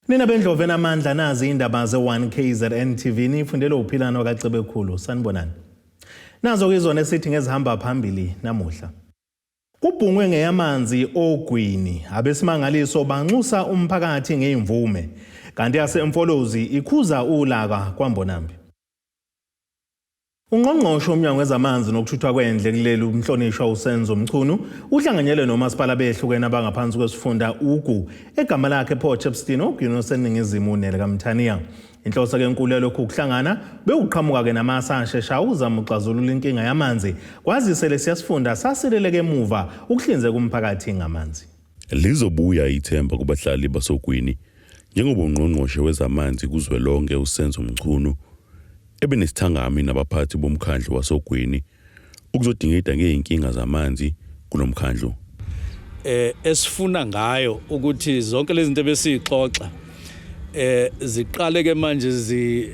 Nina bendlovu enamandla, nazi indaba ze-1 KZN TV, nifundele uphilano kaCebekhulu. Sanibonani. Nazo ke izona esithi ngezihamba phambili namuhla. Kubhungwe ngeyamanzi ogwini, abesimangaliso banxusa umphakathi ngeyimvume. Kanti yaseMfolozi ikhuza ulaka kwaMbonambi. Ungqongqoshe womnyango wezamanzi nokuthuthwa kwendle kuleli, umhlonishwa uSenzo Mchunu, uhlanganyele nomasipala behlukene abangaphansi kwesifunda Ugu egama lakhe Port Shepstone ogwini oseningizimu nelikaMthaniya. Inhloso ke enkulu yalokhu kuhlangana bewuqhamuka ke namasa ashesha ukuzama ukuxazulula inkinga yamanzi, kwazise lesiya sifunda sasileleke emuva ukuhlinzeka umphakathi ngamanzi. Lizobuya ithemba kubahlali basogwini njengoba uNgqongqoshe wezaManzi kuzwelonke uSenzo Mchunu ebenesithangami nabaphathi bomkhandlu wasogwini ukuzodingida ngey'nkinga zamanzi kulo mkhandlu. Esifuna ngayo ukuthi zonke lezi zinto ebesiyixoxa ziqale ke manje zi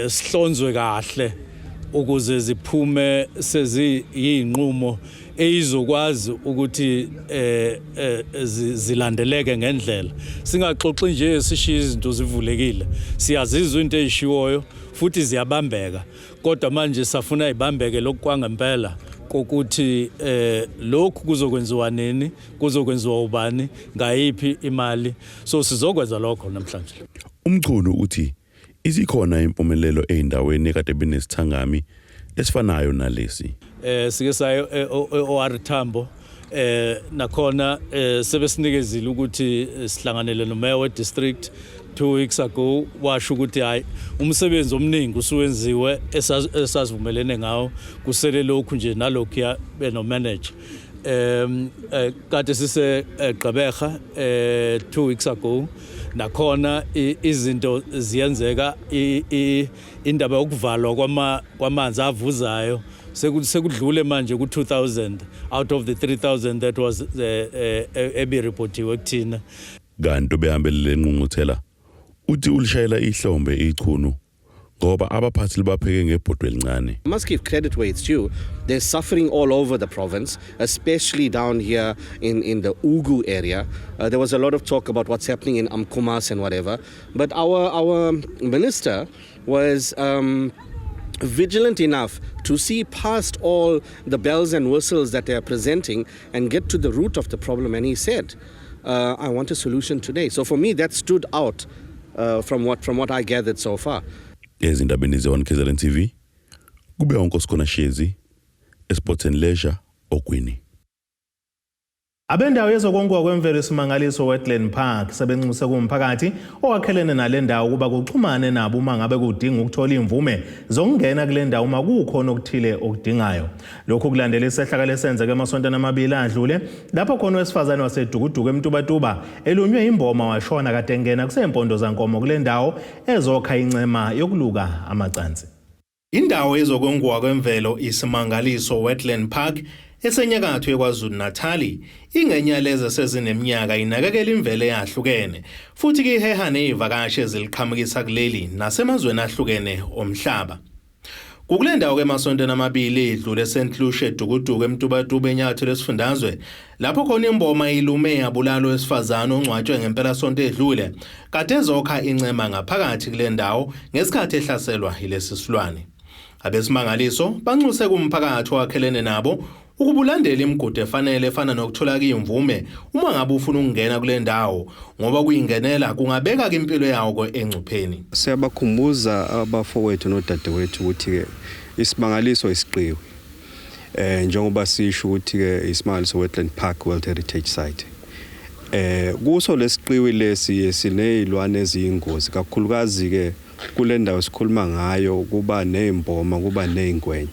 sihlonzwe kahle ukuze ziphume seziyinqumo eyizokwazi ukuthi zilandeleke ngendlela. Singaxoxi nje sishiye izinto zivulekile. Siyazizwa into ezishiwoyo futhi ziyabambeka, kodwa manje safuna ibambeke lokhu kwangempela kokuthi lokhu kuzokwenziwa nini, kuzokwenziwa ubani, ngayiphi imali. So sizokwenza lokho namhlanje. UMchunu uthi isikhona impumelelo ey'ndaweni ekade benesithangami esifanayo nalesi. Sike sayo e-OR Tambo, nakhona sebesinikezile ukuthi sihlanganele nomeya we-district 2 weeks ago, washo ukuthi hayi, umsebenzi omningi usuwenziwe esasivumelene ngawo, kusele lokhu nje nalokhuya beno-manager. Kade sise Gqeberha 2 weeks ago, nakhona izinto ziyenzeka. Indaba yokuvalwa kwamanzi avuzayo sekudlule manje ku-2000 out of the 3000 that was ebireportiwe kuthina. Kanti obehambele le ngqungquthela uthi ulishayela ihlombe ichunu ngoba abaphathi libapheke ngebhodwe elincane. I must give credit where it's due. There's suffering all over the province, especially down here in the Ugu area. There was a lot of talk about what's happening in Umkomaas and whatever. But our minister was vigilant enough to see past all the bells and whistles that they are presenting and get to the root of the problem. And he said, "I want a solution today." So for me, that stood out from what I gathered so far. Ezindabeni ze-1 KZN TV, kube uNkosikhona Shezi, eSports and Leisure, Ogwini. Abendawo yezokongiwa kwemvelo iSimangaliso Wetland Park sebenxuse kumphakathi owakhelene nale ndawo ukuba kuxhumane nabo uma ngabe kudinga ukuthola imvume zokungena kule ndawo uma kukhona okuthile okudingayo. Lokhu kulandela isehlakalo esenzeke emasontweni amabili adlule lapho khona owesifazane waseDukuduku eMtubatuba elunywe imboma washona kade engena kusempondo zankomo kule ndawo ezokha incema yokuluka amacansi. Indawo yezokongiwa kwemvelo iSimangaliso Wetland Park esenyakatho yeKwaZulu Natali ingenye yalezi esezineminyaka inakekela imvelo eyahlukene futhi ke iheha nezivakashi eziliqhamukisa kuleli nasemazweni ahlukene omhlaba. Kukule ndawo ke emasontweni amabili edlule eSt Lucia, eDukuduku, eMtubatuba, enyakatho lesifundazwe, lapho khona imboma ilume yabulala owesifazane ongcwatshwe ngempelasonto edlule kade ezokha incema ngaphakathi kule ndawo ngesikhathi ehlaselwa yilesi silwane. Abesimangaliso banxuse kumphakathi owakhelene nabo ukuba ulandele imigudu efanele efana nokuthola imvume uma ngabe ufuna ukungena kule ndawo, ngoba kuyingenela kungabeka impilo yawo engcupheni. Siyabakhumbuza abafowethu nodadewethu ukuthi-ke iSimangaliso isiqiwi, njengoba sisho ukuthi-ke iSimangaliso Wetland Park World Heritage Site. Kuso lesiqiwi lesi sinezilwane eziyingozi, kakhulukazi ke kule ndawo sikhuluma ngayo, kuba nezimboma, kuba nezingwenya.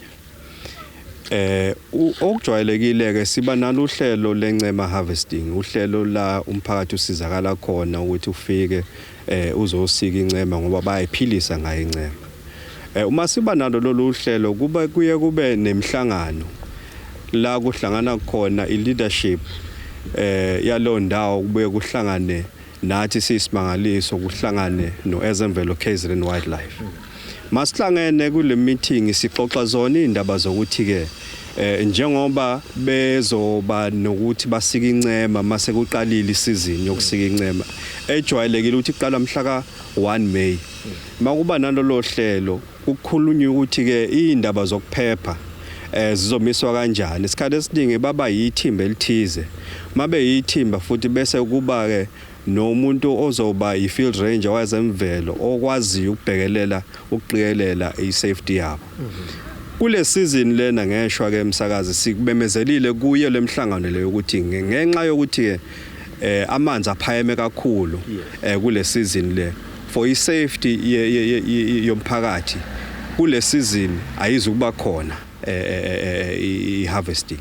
Okujwayelekile ke siba nalo uhlelo lencema harvesting, uhlelo la umphakathi usizakala khona ukuthi ufike uzosika incema ngoba bayayiphilisa ngayo incema. Uma siba nalo lolu hlelo, kuba kuye kube nemhlangano la kuhlangana khona i-leadership yalo ndawo, kubuye kuhlangane nathi siyisimangaliso, kuhlangane noEzemvelo KZN Wildlife. Masihlangene kule meeting, sixoxa zona indaba zokuthi ke Njengoba bezoba nokuthi basika incema mase kuqalile isizini yokusika incema ejwayelekile ukuthi iqala mhla ka 1 May, makuba nalolo hlelo kukhulunywa ukuthi ke indaba zokuphepha zizomiswa kanjani. Isikhathi esiningi baba yithimba elithize, mabe yithimba futhi bese kuba ke nomuntu ozoba i-field ranger wezemvelo okwaziyo ukubhekelela, ukuqikelela i-safety yabo. Kule season lena, ngeshwa ke umsakazi, sikumemezelile kuye lemhlangano leyo ukuthi ngenxa yokuthi ke amanzi aphakeme kakhulu kule season le, for i-safety yomphakathi, kule season ayizukuba khona i-harvesting.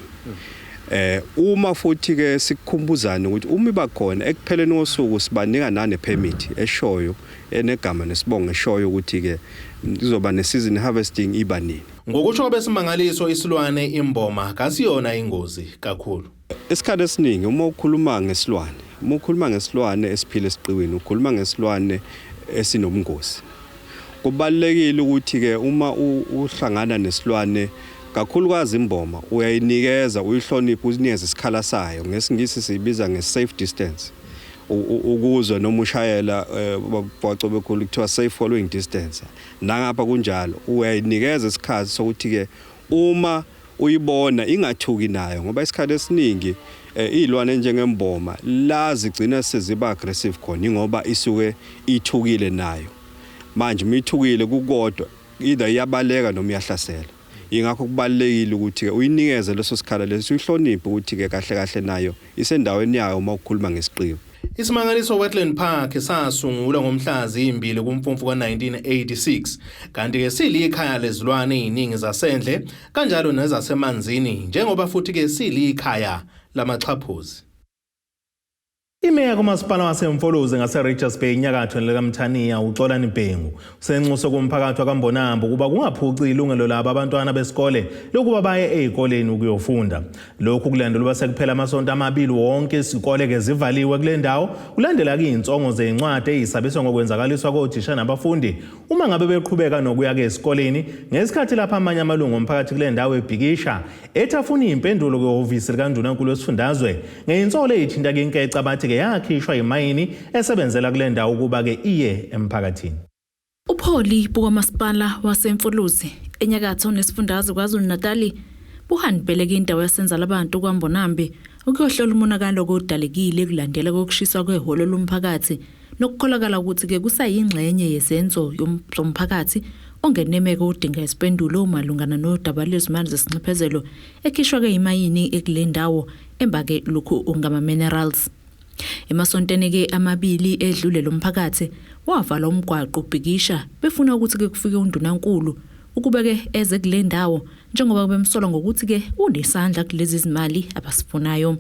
Uma futhi ke sikukhumbuzana ukuthi uma iba khona, ekupheleni kosuku sibanika nane permit eshoyo, enegama nesibongo, eshoyo ukuthi ke izoba ne season harvesting iba nini. Ngokusho kwabeSimangaliso, isilwane imboma kasiyona ingozi kakhulu. Isikhathi esiningi uma ukhuluma ngesilwane, uma ukhuluma ngesilwane esiphila esiqiwini, ukhuluma ngesilwane esinobungozi. Kubalulekile ukuthi ke uma uhlangana nesilwane, kakhulukazi imboma, uyayinikeza, uyihloniphe, uzinikeze isikhala sayo. NgesiNgisi siyibiza nge-safe distance. Ukuzwe noma ushayela, bwaco bekhulu, kuthiwa safe following distance. Nangapha kunjalo, uyayinikeza isikhathi sokuthi ke uma uyibona ingathuki nayo, ngoba isikhathi esiningi izilwane njengemboma la zigcina seziba aggressive khona ingoba isuke ithukile nayo. Manje uma ithukile kukodwa, either iyabaleka noma iyahlasela. Ingakho kubalulekile ukuthi ke uyinikeze leso sikhala leso, uyihloniphe ukuthi ke kahle kahle nayo isendaweni yayo uma ukhuluma ngesiqiwi. Isimangaliso Wetland Park sasungulwa ngomhla zimbili kuMfumfu ka-1986, kanti-ke silikhaya lezilwane ey'ningi zasendle kanjalo nezasemanzini, njengoba futhi-ke silikhaya lamaxhaphozi. Imeya kumasipala waseMfolozi ngase-Richards Bay, enyakatho likaMthaniya, uXolani Bhengu, usenxuse kumphakathi wakwaMbonambi ukuba kungaphuci ilungelo labo abantwana besikole lokuba baye ey'koleni ukuyofunda. Lokhu kulandela uba sekuphela amasonto 2 wonke isikole-ke zivaliwe kule ndawo, kulandela-ke iy'nsongo zey'ncwadi ey'sabiswa ngokwenzakaliswa kothisha nabafundi uma ngabe beqhubeka nokuya-ke esikoleni, ngesikhathi lapho amanye amalungu omphakathi kule ndawo ebhikisha ethi afuna iy'mpendulo kwihhovisi likandunankulu wesifundazwe ngey'nsolo ey'thinta-ke inkece abathi-ke yakhishwa imayini esebenzela kule ndawo ukuba-ke iye emphakathini. Ubuholi bukamasipala waseMfolozi enyakatho nesifundazwe KwaZulu-Natali buhambeleke indawo yaseNzalabantu kwaMbonambi ukuyohlola umonakalo kodalekile kulandela kokushiswa kwehholo lomphakathi, nokukholakala ukuthi-ke kusayingxenye yezenzo zomphakathi ongenemeke udinga isipendulo malungana nodaba lwezimali zesinxephezelo ekhishwa-ke imayini ekule ndawo embake lokhu ngama-minerals. Emasontweni-ke 2 edlule, lo mphakathi wavala umgwaqo ubhikisha befuna ukuthi-ke kufike undunankulu ukube-ke eze kule ndawo, njengoba bemsola ngokuthi-ke unesandla kulezi zimali abasifunayo.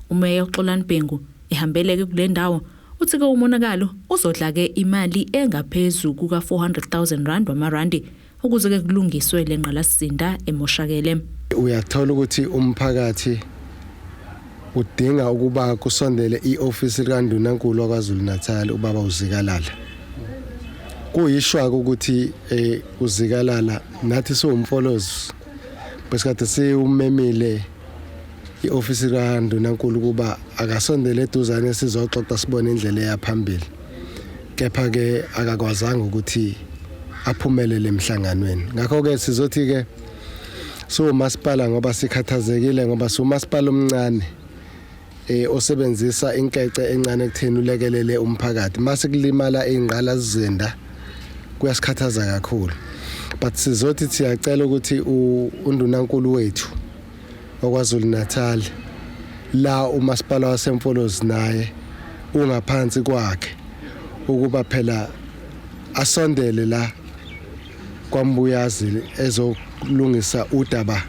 Umeya uXolani Bhengu ehambeleke kule ndawo uthi-ke umonakalo uzodla-ke imali engaphezu kuka-400,000 rand wamarandi ukuze-ke kulungiswe le ngqalasizinda emoshakele. Uyathola ukuthi umphakathi udinga ukuba kusondele iofisi likaNdunankulu waKwaZulu Natal, ubaba uZikalala. Kuyishwa ukuthi uZikalala nathi siwumfolozi besikade siwumemile iofisi kaNdunankulu kuba akasondele eduzane sizoxoxa, sibone indlela eyaphambili, kepha ke akakwazanga ukuthi aphumelele emhlanganweni. Ngakho ke sizothi ke siwumasipala, ngoba sikhathazekile, ngoba siwumasipala omncane osebenzisa inkece encane ekutheni ulekelele umphakathi, mase kulimala ingqalasizinda kuyasikhathaza kakhulu. But sizothi siyacela ukuthi undunankulu wethu wakwaZulu Natal, la umasipala waseMfolozi naye ungaphansi kwakhe, ukuba phela asondele la kwaMbuyazi ezokulungisa udaba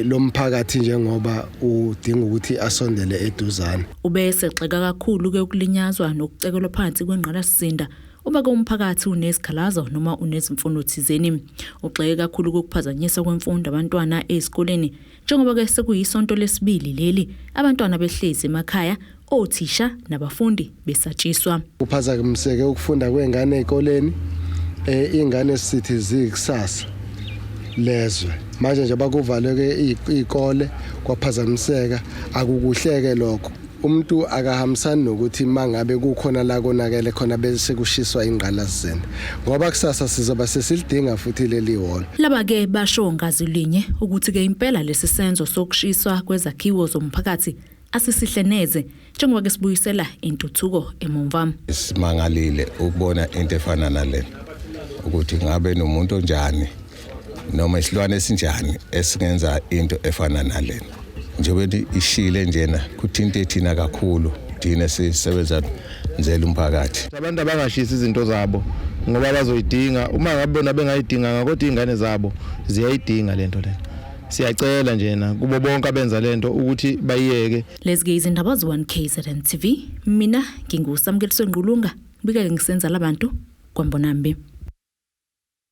lomphakathi, njengoba udinga ukuthi asondele eduzane. Ubese egxeka kakhulu ke ukulinyazwa nokucekelwa phansi kwengqalasizinda uma ke umphakathi unezikhalazo noma unezimfuno thizeni. Ugxeke kakhulu ukuphazanyiswa kwemfundo abantwana ezikoleni, njengoba ke sekuyisonto lesibili leli abantwana behlezi emakhaya, othisha nabafundi besatshiswa. Kuphazamiseke ukufunda kwengane ezikoleni. Ingane sithi zikusasa. lezwe. Manje nje bakuvaleke izikole kwaphazamiseka, akukuhleke lokho. Umuntu akahambisani nokuthi mangabe kukhona la konakele khona bese kushiswa ingqalasizinda, ngoba kusasa sizoba sesilidinga futhi leli hholo. Laba-ke basho ngazwi linye ukuthi-ke impela lesi senzo sokushiswa kwezakhiwo zomphakathi asisihle neze, njengoba-ke sibuyisela intuthuko emumva. Simangalile ukubona into efana nalena, ukuthi ngabe nomuntu onjani noma isilwane esinjani esingenza into efana nalena. Njengoba ishile njena, kuthinte thina kakhulu, thina sisebenza nzela umphakathi. Abantu abangashisi izinto zabo ngoba bazoyidinga. Uma ngabe bona bengayidinganga, kodwa iy'ngane zabo ziyayidinga lento lena. Siyacela njena kubo bonke abenza lento ukuthi bayiyeke. Lezi-ke izindaba ze-1 KZN TV. Mina nginguSamukeliso Ngqulunga, ngibika-ke ngisenza labantu kwaMbonambi.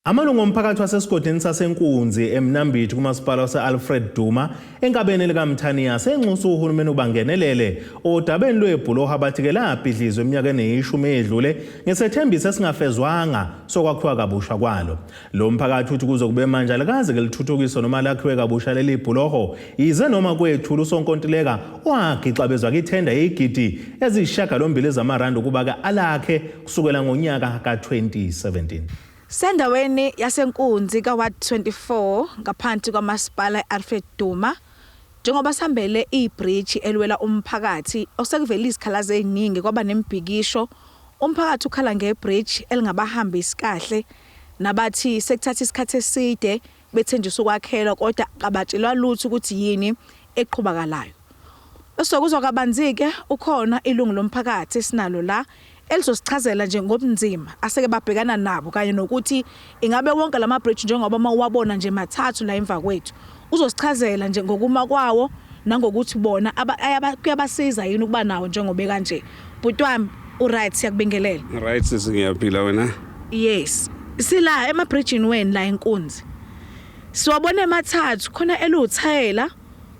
Amalungu omphakathi wasesigodini saseNkunzi eMnambithi kumasipala wase-Alfred Duma enkabeni likaMthaniya senxusa uhulumeni ubangenelele odabeni lwebhuloho abathi-ke labhidlizwa eminyakeni eyishumi eyedlule ngesethembiso esingafezwanga sokwakhiwa kabusha kwalo. Lo mphakathi uthi kuze kube manje alikaze-ke lithuthukiswe noma lakhiwe kabusha leli bhuloho, yize noma kwethula usonkontileka wagixabezwa kithenda yeyigidi eziyisishiyagalombili zamarandi ukuba-ke alakhe kusukela ngonyaka ka-2017. Sendaweni yaseNkunzi ka-Ward 24 ngaphansi kwamasipala i-Alfred Duma, njengoba sihambele ibhriji elwela umphakathi osekuvele izikhalazo eziningi, kwaba nemibhikisho. Umphakathi ukhala ngebhriji elingabahambisi kahle, nabathi sekuthatha isikhathi eside bethenjiswa ukwakhelwa kodwa abatshelwa lutho ukuthi yini eqhubakalayo. Esizokuzwa kabanzi-ke, ukhona ilungu lomphakathi esinalo la elizosichazela nje ngobunzima aseke babhekana nabo, kanye nokuthi ingabe wonke lama bridge, njengoba uma uwabona nje mathathu la emva kwethu, uzosichazela nje ngokuma kwawo nangokuthi bona kuyabasiza yini ukuba nawo njengoba kanje. Bhuti wami, uright? Siyakubingelela. Right sisi, ngiyaphila, wena? Yes, sila emabridgini weni la eNkunzi, siwabona emathathu, khona eluthayela,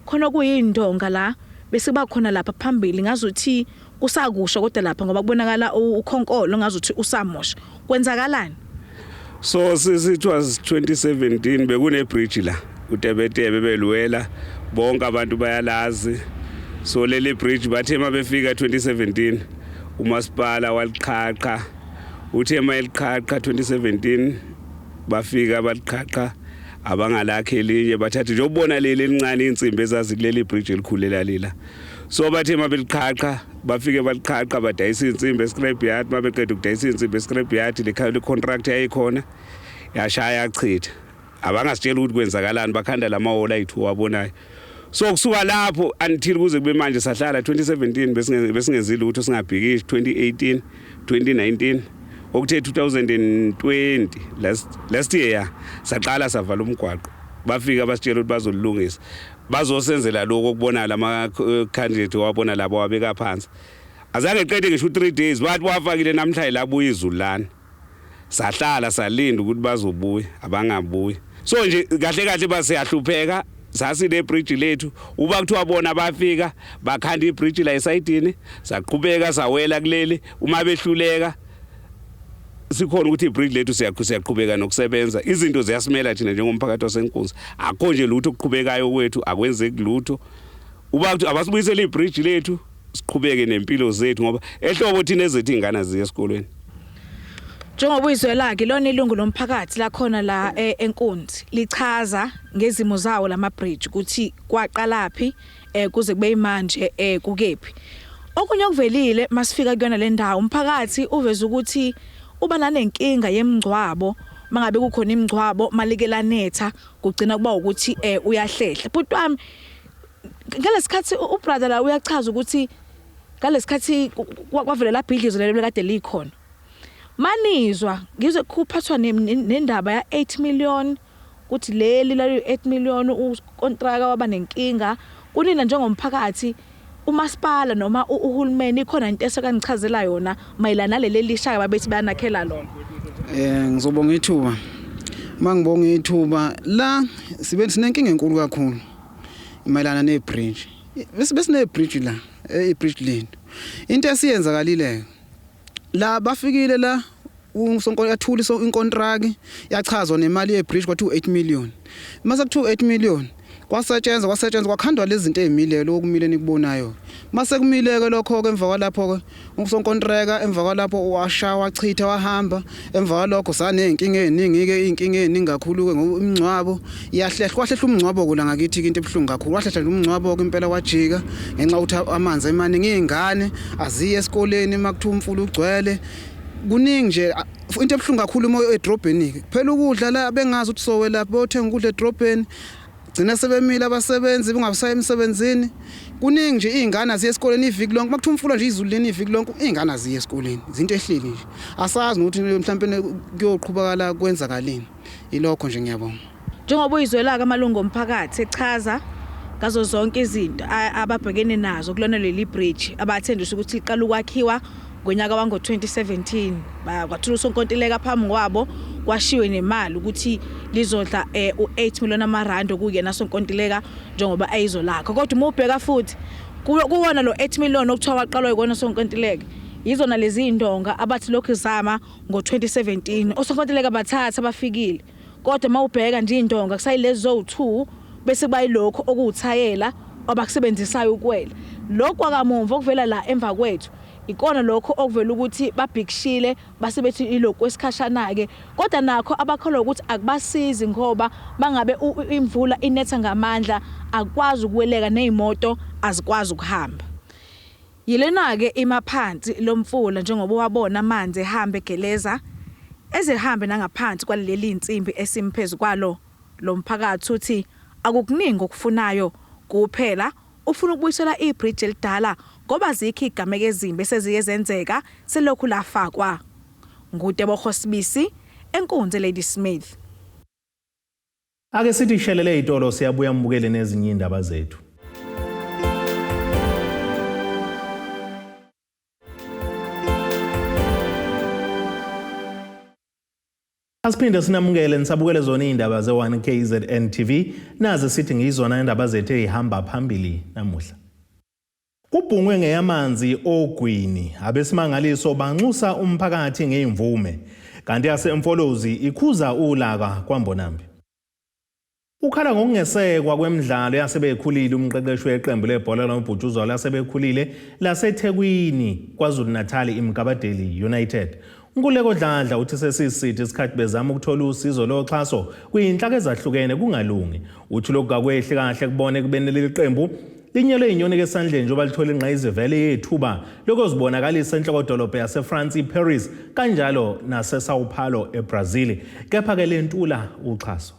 khona kuyindonga la, bese kuba khona lapha phambili ngazuthi kusakusha, kodwa lapha ngoba kubonakala ukhonkolo ngazuthi usamosha. Kwenzakalani? So sisi, it was 2017, bekune bridge la uTebetebe belwela, bonke abantu bayalazi. So leli bridge bathe mabefika 2017, umasipala waliqhaqha. Uthe mayeliqhaqha 2017, bafika baliqhaqha, abangalakhe elinye, bathatha nje ubona leli elincane, insimbi ezazikuleli bridge elikhulu elalila. So bathe mabeliqhaqha, bafike baliqhaqha, badayisa insimbi escrap yard. Mabeqeda ukudayisa insimbi escrap yard, le contract yayikhona yashaya yachitha, abangasitshela ukuthi kwenzakalani. Bakhanda lamahhola ayi-2 wabonayo. So kusuka lapho until kuze kube manje sahlala 2017 besingenzile lutho, singabhikishi. 2018, 2019, okuthe 2020, last year, saqala savala umgwaqo. Bafika basitshela ukuthi bazolungisa, bazosenzela lokho okubona lama candidate wabona labo wabeka phansi. Azange qede ngisho 3 days, bathi wafakile, namhlanje labuya izulu lana. Sahlala salinda ukuthi bazobuya, abangabuyi. So nje kahle kahle basiyahlupheka, sasine bridge lethu. Uba kuthiwa bona bafika bakhanda ibridge la esayidini, saqhubeka sawela kuleli. Uma behluleka, sikhona ukuthi ibridge lethu siyaqhubeka nokusebenza. Izinto ziyasimela thina njengomphakathi waseNkunzi, akho nje lutho okuqhubekayo kwethu, akwenzeki lutho. Uba kuthi abasibuyisele ibridge lethu, siqhubeke nempilo zethu, ngoba ehlobo thina ezethu ingane ziye esikolweni. Njengoba uyizwela-ke, lona ilungu lomphakathi lakhona la eNkunzi lichaza ngezimo zawo lama bridge, ukuthi kwaqalaphi kuze kube manje kukephi. Okunye okuvelile masifika kuyona le ndawo, umphakathi uveza ukuthi uba nanenkinga yemingcwabo. Mangabe kukhona imingcwabo, malike lanetha, kugcina kuba ukuthi uyahlehla. Bhuti wami, ngalesikhathi ubrother la uyachaza ukuthi ngalesikhathi kwavela labhidlizo lelo kade likhona, manizwa ngizwe kuphathwa nendaba ya 8 million, kuthi leli lalo 8 million ukontraka waba nenkinga. Kunina njengomphakathi, umasipala noma uhulumeni, ikhona into esekangichazela yona mayelana naleli lishaya babethi bayanakhela lona? Ngizobonga ithuba. Mangibonga ithuba la, sibe sinenkinga enkulu kakhulu mayelana nebridge. Bese besine bridge la, ibridge lento. Into esiyenzakalile la, bafikile la. Usonkontileka yathula inkontraki, yachazwa nemali yebridge, kwathiwa 8 million. Mase kuthiwa 8 million, kwasetshenzwa, kwasetshenzwa, kwakhandwa lezi zinto ezimile, lokumile nikubonayo. Mase kumile-ke lokho-ke, emva kwalapho-ke usonkontreka emva kwalapho washa, wachitha, wahamba. Emva kwalokho saney'nkinga ey'ningi-ke, iy'nkinga ey'ningi kakhulu-ke, ngoba imingcwabo iyahlehla. Kwahlehla umngcwabo-ke la ngakithi-ke, into ebuhlungu kakhulu. Wahlehla nje umngcwabo-ke impela, wajika ngenxa yokuthi amanzi emaningi, iy'ngane aziye esikoleni uma kuthiwa umfula ugcwele. Kuningi nje. Into ebuhlungu kakhulu uma edrobheni-ke phela ukudla la, bengazi ukuthi sowelaphi, beyothenga ukudla edrobheni, gcina sebemile abasebenzi, bungasayi emsebenzini. Kuningi nje, iy'ngane aziye esikoleni iviki lonke. Uma kuthiwa umfula nje, izulu lini iviki lonke, iy'ngane aziye esikoleni. Izinto ehleli nje, asazi nokuthi mhlawumpe kuyoqhubakala kwenzakaleni. Ilokho nje, ngiyabonga. Njengoba uyizwela-ke amalungu omphakathi echaza ngazo zonke izinto ababhekene nazo kulona leli bridge abathenjiswa ukuthi liqala ukwakhiwa ngonyaka wango-2017, kwathula usonkontileka phambi kwabo, kwashiwe nemali ukuthi lizodla u-8 million amarandi okuyena sonkontileka njengoba ayizolakha. Kodwa uma ubheka futhi kuwona lo 8 million okuthiwa waqalwa yikona sonkontileka, yizona lezi indonga abathi lokhu zama ngo-2017 osonkontileka bathatha bafikile, kodwa uma ubheka nje indonga kusayilezi zowu-2, bese kuba yilokhu okuwuthayela abakusebenzisayo ukwela. Lokhu kwakamumva okuvela la emva kwethu ikona lokho okuvela ukuthi babhikishile, base bethi ilokhu kwesikhashana-ke, kodwa nakho abakholwa ukuthi akubasizi, ngoba mangabe imvula inetha ngamandla akukwazi ukuweleka, ney'moto azikwazi ukuhamba. Yilena-ke imaphansi lomfula, njengoba wabona amanzi ehamba egeleza, ezehambe nangaphansi kwaleli insimbi esimphezu kwalo. Lo mphakathi uthi akukuningi okufunayo, kuphela ufuna ukubuyisela ibridge elidala, ngoba zikho igameko ezimbi eseziye zenzeka selokhu lafakwa. NguTebogo Sibisi, eNkunzi, Ladysmith. Ake sithi shelele itolo, siyabuya mbukele nezinye indaba zethu. Asiphinde sinamukele nisabukele zona iy'ndaba ze-1 KZN TV. Nazi sithi ngiyizona indaba zethu ey'hamba phambili namuhla. Kubhungwe ngeyamanzi ogwini, abesimangaliso banxusa umphakathi ngey'mvume. Kanti yaseMfolozi ikhuza ulaka kwaMbonambi. Ukhala ngokungesekwa kwemidlalo yasebekhulile umqeqeshi weqembu lebhola lonobhutshuzwayo lasebekhulile laseThekwini, KwaZulu-Natal, iMgabadeli United. Nkululeko Dladla uthi sesiside isikhathi bezama ukuthola usizo loxhaso kwiy'nhlaka ezahlukene kungalungi. Uthi lokhu kakwehli kahle kubona ekubeni leli qembu linyelwe inyoni esandleni njengoba lithola ingqayizivele yethuba lokuzibonakalisa enhlokodolobha yaseFrance iParis, kanjalo naseSao Paulo eBrazil, kepha-ke lentula uxhaso.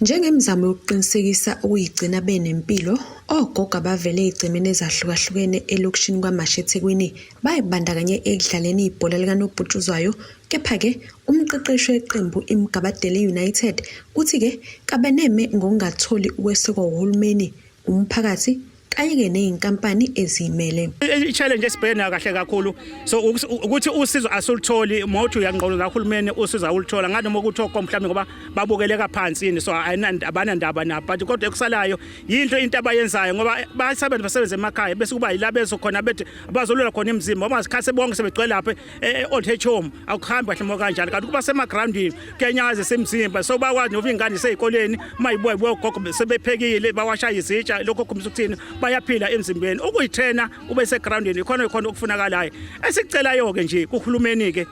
Njengemizamo yokuqinisekisa ukuyigcina benempilo, ogogo abavele ezigcemeni ezahlukahlukene elokishini KwaMashu eThekwini bayibandakanye ekudlaleni ibhola likanobhutshuzwayo. Kepha-ke umqeqeshi weqembu iMgabadeli United uthi-ke kabeneme ngokungatholi ukwesekwa uhulumeni, umphakathi kanye-ke ney'nkampani eziyimele. I-challenge esibhekene nayo kahle kakhulu so ukuthi usizo asulutholi. Mawuthi uyangqondo kahulumeni, usizo awuluthola nganoma ukuthi ogogo mhlawumbe ngoba babukeleka phansi yini, so abanandaba nabo, but kodwa ekusalayo yinto into abayenzayo ngoba bayasebenza, basebenza emakhaya, bese kuba yila bezokhona bethi bazolula khona imizimba, ngoba isikhathi bonke sebegcwele lapha e-old age home, akuhambi kahle mo kanjalo. Kanti kuba semagrawundini kuyanyaza imizimba, so bakwazi noma iy'ngane sey'koleni uma yibuya yibuya ugogo sebephekile, bawasha izitsha, lokho kukhombisa ukuthini, bayaphila emzimbeni. Ukuyithena ube segrawundini ikhona ikhona okufunakalayo. Esikucelayo-ke nje kuhulumeni-ke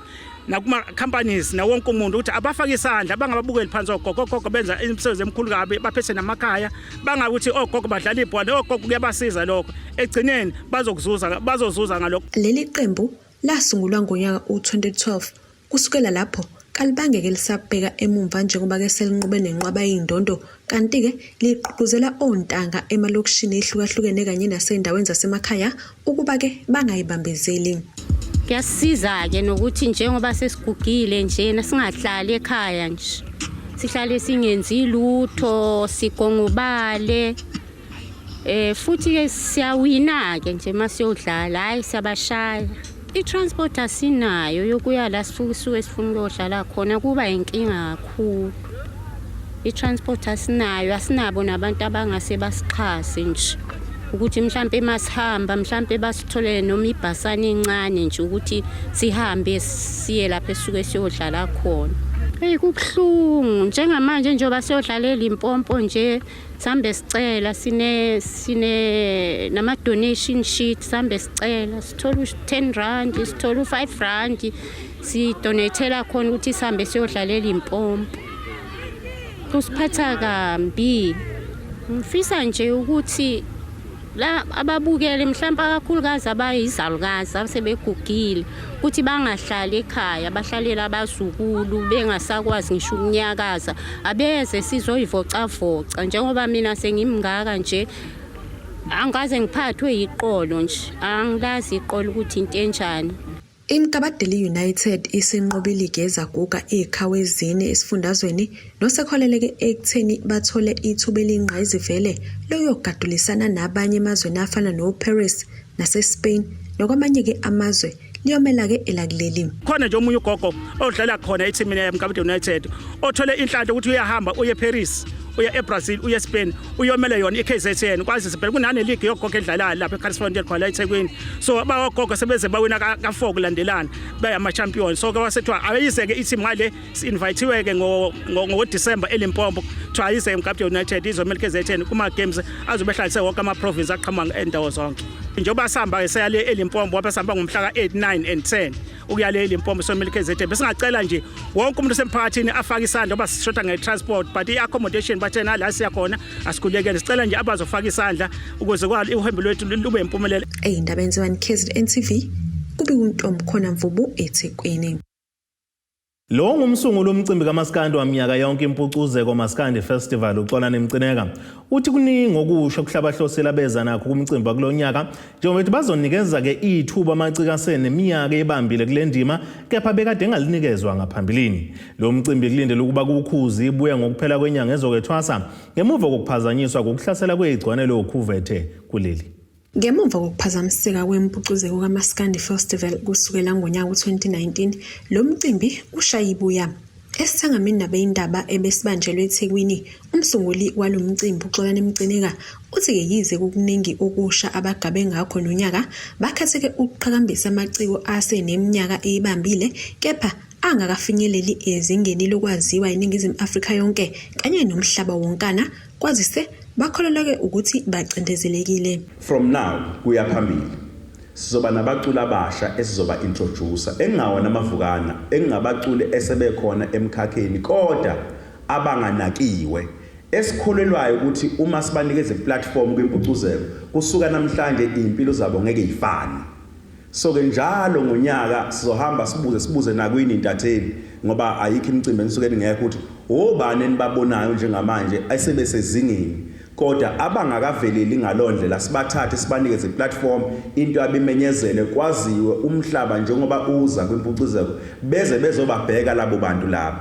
nakuma-companies nawonke umuntu ukuthi abafake isandla, bangababukeli phansi ogogo. Ogogo benza imisebenzi emikhulu kabi, baphethe namakhaya. Bangakuthi ogogo badlala ibhola, ogogo kuyabasiza lokho, ekugcineni bazokuzuza, bazozuza ngalokho. Leli qembu lasungulwa ngonyaka u-2012. Kusukela lapho kalibangeke lisabheka emumva, njengoba-ke selinqobe nenqwaba yey'ndondo, kanti-ke ligqugquzela ontanga emalokishini ehlukahlukene kanye nasey'ndaweni zasemakhaya ukuba-ke bangayibambezeli. Kuyasisiza-ke nokuthi njengoba sesigugile njena singahlali ekhaya nje, sihlale singenzi lutho, sigongobale. Futhi ke siyawina ke nje masiyodlala, hayi siyabashaya. I-transport asinayo yokuya la sisuke sifuna ukuyodlala khona, kuba inkinga kakhulu. I-transport asinayo, asinabo nabantu abangase basixhase nje. Ukuthi mhlambe masihamba mhlambe basitholele noma ibhasana encane nje ukuthi sihambe siye lapha esuke siyodlala khona. Hey, kubuhlungu njengamanje njengoba siyodlalela impompo nje, sambe sicela sine nama donation sheet, sambe sicela sithola u10 rand, sithola u5 rand, sidonatela khona ukuthi sihambe siyodlalela impompo. Kusiphatha kambi. Ngifisa nje ukuthi la ababukele mhlawumbe kakhulukazi abayizalukazi asebegugile ukuthi bangahlali ekhaya, bahlalela abazukulu bengasakwazi ngisho ukunyakaza, abeze sizoyivocavoca. Njengoba mina sengimngaka nje, angaze ngiphathwe yiqolo nje, angilazi iqolo ukuthi into enjani. IMgabadeli United isinqobe iligi yezaguga izikhawu ezine esifundazweni, nosekholeleke ekutheni bathole ithuba eliyingqayizivele lokuyogadulisana nabanye emazweni afana no-Paris nase-Spain nakwamanye-ke amazwe, liyomela-ke elakuleli. Khona nje omunye ugogo odlala khona ethimini yaMgabadeli United othole inhlanhla ukuthi uyahamba uye eParis, uya eBrazil, uye eSpain, uyomela yona iKZN, kwazi phela kunane league yogogo edlalayo lapha eCarsfontein khona la eThekwini. So bawogogo sebeze bawina ka4 kulandelana, bayama champion. So ke wasethiwa ayise ke i-team ngale, inviteiwe ke ngo December eLimpopo, kuthiwa ayise eMgabadeli United izomela iKZN kuma games azobe ehlalise wonke ama province aqhamuka endawo zonke. Njengoba sihamba ke seyale eLimpopo, wapha sihamba ngomhla ka8, 9 and 10 ukuya le eLimpopo somela iKZN. Besingacela nje wonke umuntu osemphakathini afake isandla ngoba sishoda nge-transport, but i-accommodation bathe nala siya khona asikhulekele. Sicela nje abazofaka isandla ukuze kwalo uhambo lwethu lube impumelelo. Ey'ndabeni ze-1 KZN TV, kubika uNtombi khona Mvubu eThekwini. Lo ngumsunguli womcimbi kaMaskandi waminyaka yonke Impucuzeko Maskandi Festival, uXolani Mcineka, uthi kuningi okusho kuhlabahlosela beza nakho kumcimbi wakulo nyaka, njengoba bethi bazonikeza-ke ithuba amaciko aseneminyaka ebambile kule ndima kepha bekade engalinikezwa ngaphambilini. Lo mcimbi kulindele ukuba kukhuzi ibuya ngokuphela kwenyanga ezokwethwasa ngemuva kokuphazanyiswa kokuhlasela kwegciwane lokhuvethe kuleli. Ngemuva kokuphazamiseka kwempucuzeko kaMaskandi Festival kusukela ngonyaka u-2019, lo mcimbi ushaye ibuya. Esithangamini nabezindaba ebesibanjelwe eThekwini, umsunguli walo mcimbi uXolani Mcineka uthi-ke yize kukuningi okusha abagabe ngakho nonyaka, bakhetheke ukuqhakambisa amaciko aseneminyaka eyibambile kepha angakafinyeleli ezingeni lokwaziwa eNingizimu Afrika yonke kanye nomhlaba wonkana, kwazise bakholelwa ukuthi bacindezelekile. From now kuya phambili sizoba nabaculi abasha esizoba introducer, engawona amavukana, engabaculi esebekhona emkhakheni kodwa abanganakiwe, esikholelwayo ukuthi uma sibanikeza iplatform kwimpucuzeko kusuka namhlanje impilo zabo ngeke ifane. So ke njalo ngonyaka sizohamba sibuze, sibuze nakwini intatheli, ngoba ayikho imicimbi enisuke ningekho, ukuthi obani enibabonayo njengamanje esebesezingeni kodwa abangakaveleli ngalondlela, sibathathe sibanikeze iplatform, into abimenyezele kwaziwe umhlaba njengoba uza kwimpucuzeko, beze bezobabheka labo bantu labo.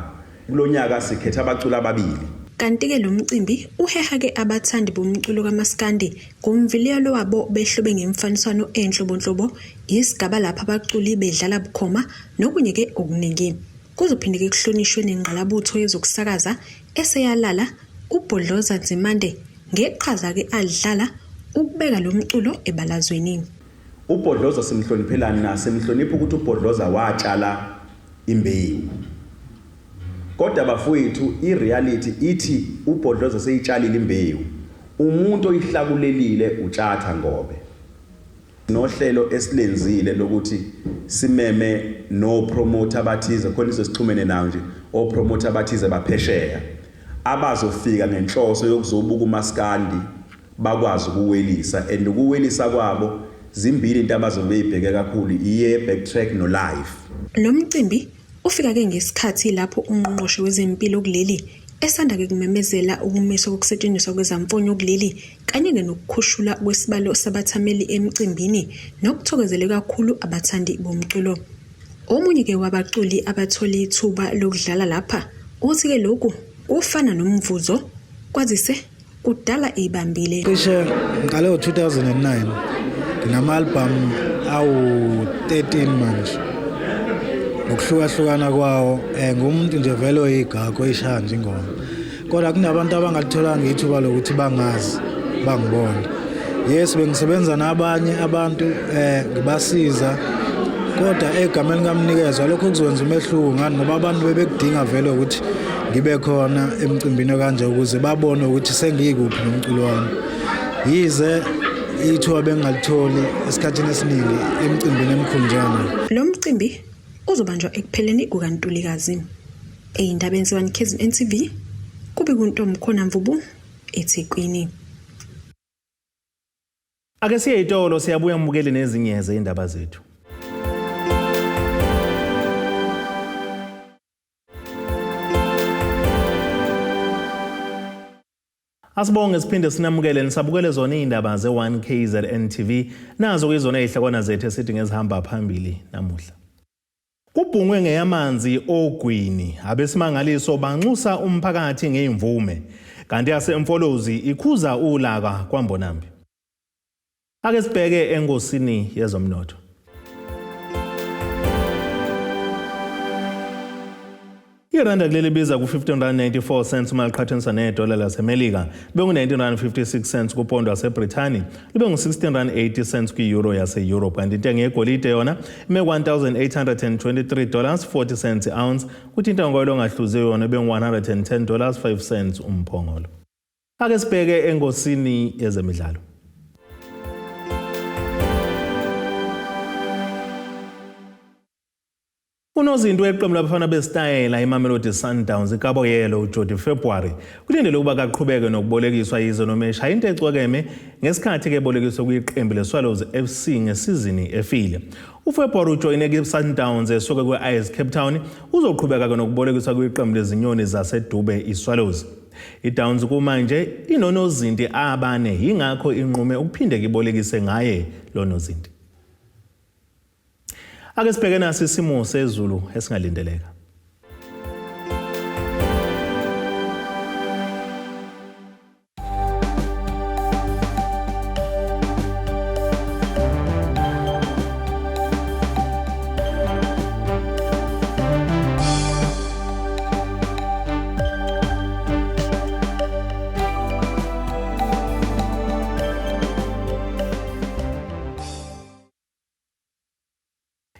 Kulonyaka sikhetha abaculi ababili. Kanti-ke lo mcimbi uheha-ke abathandi bomculo kaMaskandi ngomviliyelo wabo behlobe ngemfaniswano enhlobonhlobo, isigaba lapho abaculi bedlala bukhoma nokunye-ke okuningi. Kuzophinde-ke kuhlonishwe nengqalabutho yezokusakaza eseyalala uBhodloza Nzimande ngeqhaza-ke alidlala ukubeka lo mculo ebalazweni. UBhodloza simhloniphelani na? Simhlonipha ukuthi uBhodloza watshala imbewu. Kodwa bafowethu, ireality ithi uBhodloza seyitshalile imbewu, umuntu oyihlakulelile uTshatha Ngobe. Nohlelo esilenzile lokuthi simeme no promoter abathize khona, isesixhumene nawo nje o promoter abathize baphesheya abazofika ngenhloso yokuzobuka umaskandi, bakwazi ukuwelisa, and ukuwelisa kwabo zimbili into abazobe beyibheke kakhulu, iye backtrack no live. Lo mcimbi ufika-ke ngesikhathi lapho uNgqongqoshe Wezempilo kuleli esanda-ke kumemezela ukumiswa kokusetshenziswa kwezamfonyo kuleli kanye-ke nokukhushulwa kwesibalo sabathameli emcimbini, nokuthokozele kakhulu abathandi bomculo. Omunye-ke wabaculi abathole ithuba lokudlala lapha uthi-ke lokhu kufana nomvuzo, kwazise kudala eyibambile. Cishe ngaleyo 2009, nginama-album awu-13 manje ngokuhlukahlukana kwawo. Ngumuntu nje vele oyigagu, oyishaya nje ingoma, kodwa kunabantu abangalitholanga ithuba lokuthi bangazi bangibone. Yes, bengisebenza nabanye abantu ngibasiza, kodwa egameni kaMnikezwa lokho kuzokwenza umehluko ngani, ngoba abantu bebekudinga vele ukuthi ngibe khona emcimbini kanje ukuze babone ukuthi sengikuphi nomculo wami. Yize ithuba bengingalitholi esikhathini esiningi emcimbini emikhulu njengalo. Lo mcimbi uzobanjwa ekupheleni kukaNtulikazi. Ey'ndabeni ze-1 KZN TV, kubi kuNtomkhona Mvubu, eThekwini. Ake siye itolo, siyabuya mbukeli nezinye zey'ndaba zethu. Asibonge siphinde sinamukele nisabukele zona iy'ndaba ze-1 KZN TV, nazo kuyizona ey'hlokwana zethu esithi ngezihamba phambili namuhla. Kubhungwe ngeyamanzi ogwini, abesimangaliso banxusa umphakathi ngey'mvume, kanti yaseMfolozi ikhuza ulaka kwaMbonambi. Ake sibheke engosini yezomnotho. Iranda kuleli biza ku-15.94 cents uma liqhathaniswa nedola laseMelika, bengu-19.56 cents kupondo waseBrithani, libe ngu-16.80 cents kwi-euro yase-Europe, kanti intengo yegolide yona ime $1,823.40 ounce, kuthi intengo yolongahluziwe yona ibe ngu-$110.05 umphongolo. Ake sibheke engosini yezemidlalo. Unozinto weqembu labafana besitayela iMamelodi Sundowns iKaboyelo uJody February kulindele ukuba kaqhubeke nokubolekiswa yize noma eshaya into ecwekeme ngesikhathi kebolekiswe kwiqembu leSwallows FC ngesizini efile. UFebruary ujoyine ku-Sundowns esuka kwe-AS Cape Town, uzoqhubeka-ke nokubolekiswa kwiqembu lezinyoni zaseDube iSwallows. IDowns kumanje inonozinti abane, yingakho inqume ukuphinde kibolekise ngaye lo nozinti. Ake sibheke nasi isimo sezulu esingalindeleka.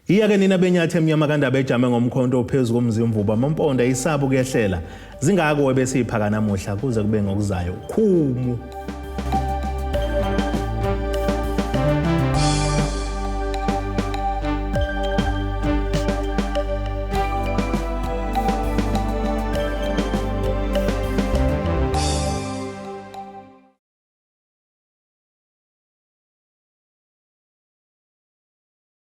Iya-ke nina benyathi emnyama kandaba ejame ngomkhonto ophezu komzimvubu, amampondo ayisaba ukuyehlela. Zingako ebesiyiphaka namuhla, kuze kube ngokuzayo. Khumu.